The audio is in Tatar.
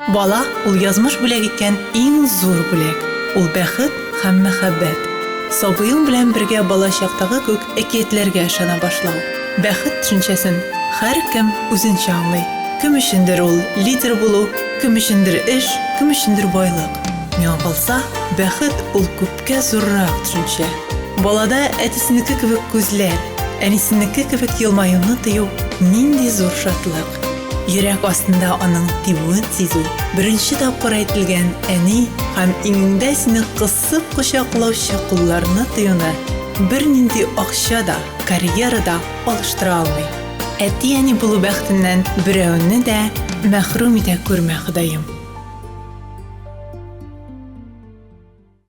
Бала, ул язмыш бүләк иткән иң зур бүләк. Ул бәхет һәм мәхәббәт. Сабыең белән бергә балачактагы күк әкиятләргә ышана башлау. Бәхет төшенчәсен һәркем үзенчә аңлый. Кем өчендер ул лидер булу, кем өчендер эш, кем өчендер байлык. Миңа калса, бәхет ул күпкә зуррак төшенчә. Балада әтисенеке кебек күзләр, әнисенеке кебек елмаюны тою нинди зур шатлык. Йөрәк астында аның тибүен сизү, беренче тапкыр әйтелгән әни һәм иңеңдә сине кысып кочаклаучы кулларны тоюны бернинди акча да, карьера да алыштыра алмый. Әти-әни булу бәхетеннән берәүне дә мәхрүм итә күрмә, Ходаем.